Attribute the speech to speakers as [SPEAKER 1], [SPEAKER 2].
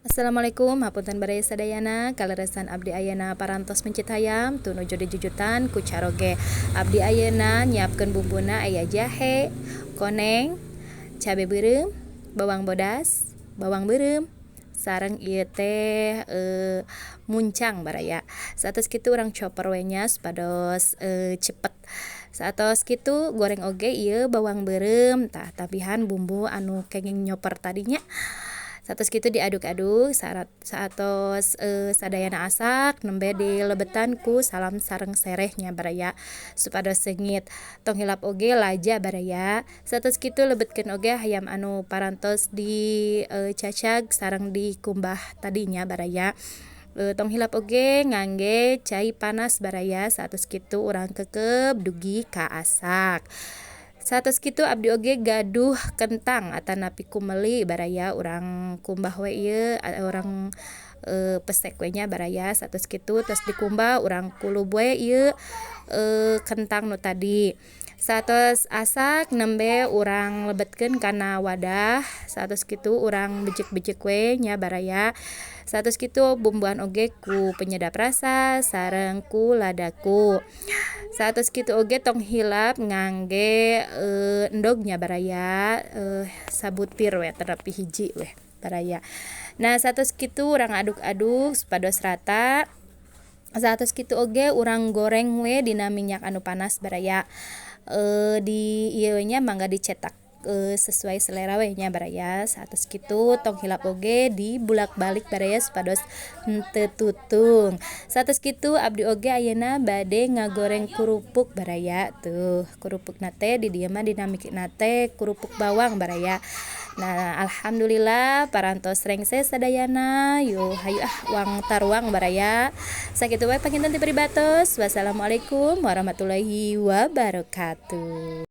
[SPEAKER 1] Assalamualaikum, hapunten baraya sadayana. Kaleresan abdi ayeuna parantos mencit hayam tunuju dijujutan ku caroge. Abdi ayeuna nyiapkeun bumbuna aya jahe, koneng, cabe beureum, bawang bodas, bawang beureum, sareng ieu teh muncang baraya. Saatos kitu urang coper we nya supados cepet. Saatos kitu goreng oge ieu bawang beureum, tah tambihan bumbu anu kenging nyoper tadi nya. Saatos kitu diaduk-aduk, saatos sadayana asak nembe dilebetan ku salam sareng sereh nya baraya supados seungit. Tong hilap oge laja baraya. Saatos kitu lebetkeun oge hayam anu parantos di cacag sareng dikumbah tadi nya baraya. Tong hilap oge ngangge cai panas baraya. Saatos kitu urang keukeup dugi ka asak. Saatos kitu abdi oge gaduh kentang atanapi kumeli baraya, urang kumbah we ieu, urang pesek we nya baraya. Saatos kitu tos dikumbah, urang kulub we ieu kentang nu tadi. Saatos asak nembe urang lebetkeun kana wadah, saatos kitu urang bejek-bejek we nya baraya. Saatos kitu bumbuan oge ku penyedap rasa sareng ku ladaku. Saatos kitu oge tong hilap ngangge endog nya baraya, sabutir we atanapi hiji we baraya. Nah, saatos kitu urang aduk-aduk supados rata. Saatos kitu oge urang goreng we dina minyak anu panas baraya. Di ieu nya mangga dicetak sesuai selera we nya baraya. Saatos kitu tong hilap oge dibulak-balik baraya supados henteu tutung. Saatos kitu abdi oge ayeuna bade ngagoreng kurupuk baraya. Tuh, kurupukna teh di dieu mah dinamina teh kurupuk bawang baraya. Nah, alhamdulillah parantos rengse sadayana. Yo hayu ah wang taruang baraya. Sakitu wae panginten ti pribatos. Wassalamualaikum warahmatullahi wabarakatuh.